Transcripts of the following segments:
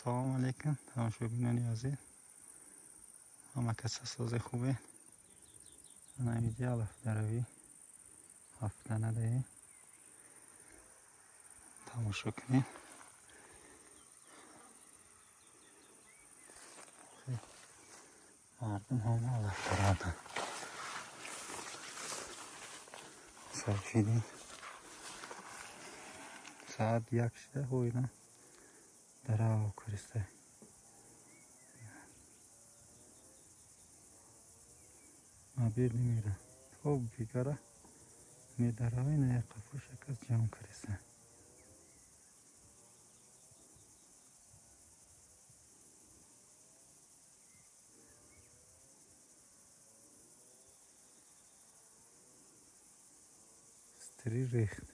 Салом алейкум, тамошобинони азиз. Ҳама каса сози хубе. Ана инҷа алафдаравӣ ҳафта надаем. Тамошо кунед. Мардум ҳама алафдараванд. Сайфиддин соат 1 шуда ҳоина дарав кариста. Мабир намера. То бигара медаравӣ на як қафоша кас ҷамъ кариста. Стри рехт.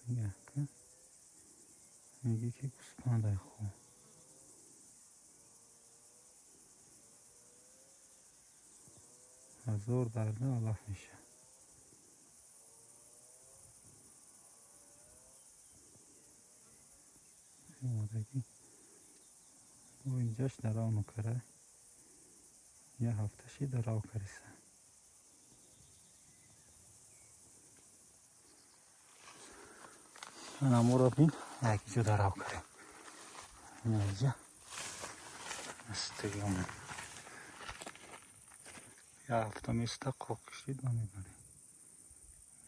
Нигоҳ кун. Мегӣ ки гӯспандай хуб. Ҳазор дарда алаф мешавад. Омадагӣ бо инҷаш дарав нукара. Як ҳафташи дарав кариса. Анаморо бин, як ҷо дарав карем. Инҷа астигиомад. Як ҳафта места қоқ кишид ма мебарем.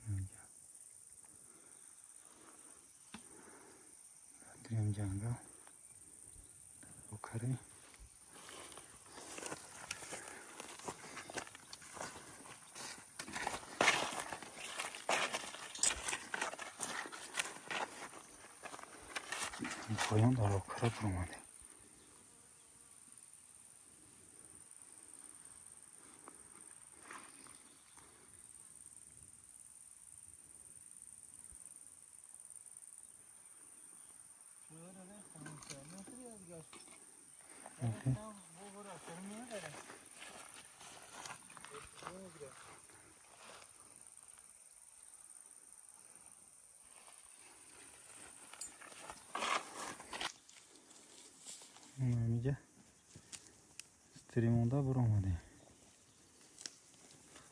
Инҷа дар ҷангал дарав карем. Поён дарав кара буромадем. Инҷа стримонда буромадем.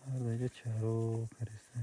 Ҳар даҷа чаро кариста.